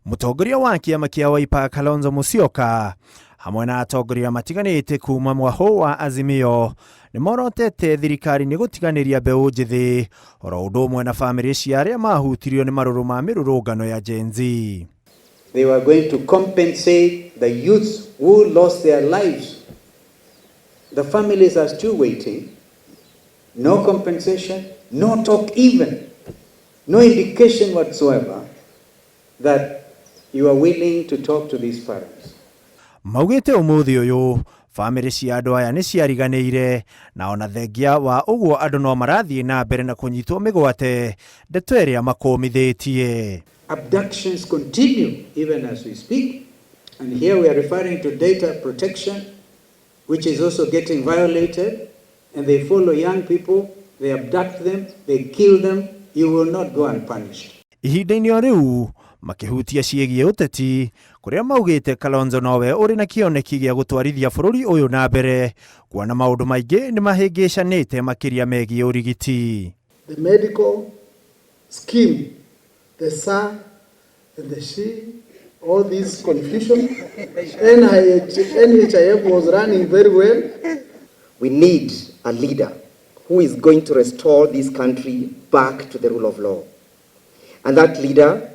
Mũtongoria wa kĩama kĩa Wiper Kalonzo Musyoka hamwe na atongoria matiganĩte kuma mwahũ wa Azimio nĩ morotete thirikari nĩ gũtiganĩria mbeũ njĩthĩ oro ũndũ ũmwe na bamĩrĩ cia arĩa mahutirio nĩ marũrũ ma mĩrũrũngano ya Gen Z. They were going to compensate the youths who lost their lives. The families are still waiting. No compensation, no talk even, no indication whatsoever that you are willing to talk to these parents. Maugĩte ũmũthĩ ũyũ bamĩrĩ cia andũ aya nĩ ciariganĩire na ona thengia wa ũguo andũ no marathiĩ na mbere na kũnyitwo mĩgwate, ndeto ĩrĩa makũmithĩtie. Abductions continue even as we speak, and here we are referring to data protection, which is also getting violated, and they follow young people, they abduct them, they kill them. You will not go unpunished. Ihinda-inĩ o rĩu makĩhutia ciĩgiĩ ũteti kũrĩa maugĩte Kalonzo nowe ũrĩ na kĩoneki gĩa gũtwarithia bũrũri ũyũ na mbere kuona maũndũ maingĩ nĩ mahĩngĩcanĩte makĩria megiĩ ũrigiti. The medical scheme, the SHA and the SHIF, all this confusion. NHIF was running very well. We need a leader who is going to restore this country back to the rule of law. And that leader,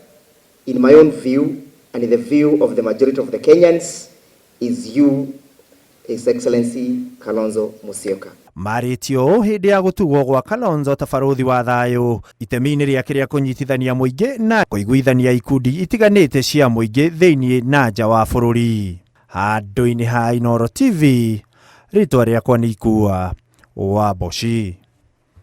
in my own view, and in the view of the majority of the Kenyans, is you, His Excellency Kalonzo Musyoka. Marĩtie ũũ hĩndĩ ya gũtugwo gwa Kalonzo ta barũthi wa thayũ itemi-inĩ rĩake rĩa kũnyitithania mũingĩ na kũiguithania ikundi itiganĩte cia mũingĩ thĩinĩ na nja wa bũrũri. Handũ-inĩ ha Inooro TV, rĩtwa rĩakwa nĩ Ikua wa Mboci.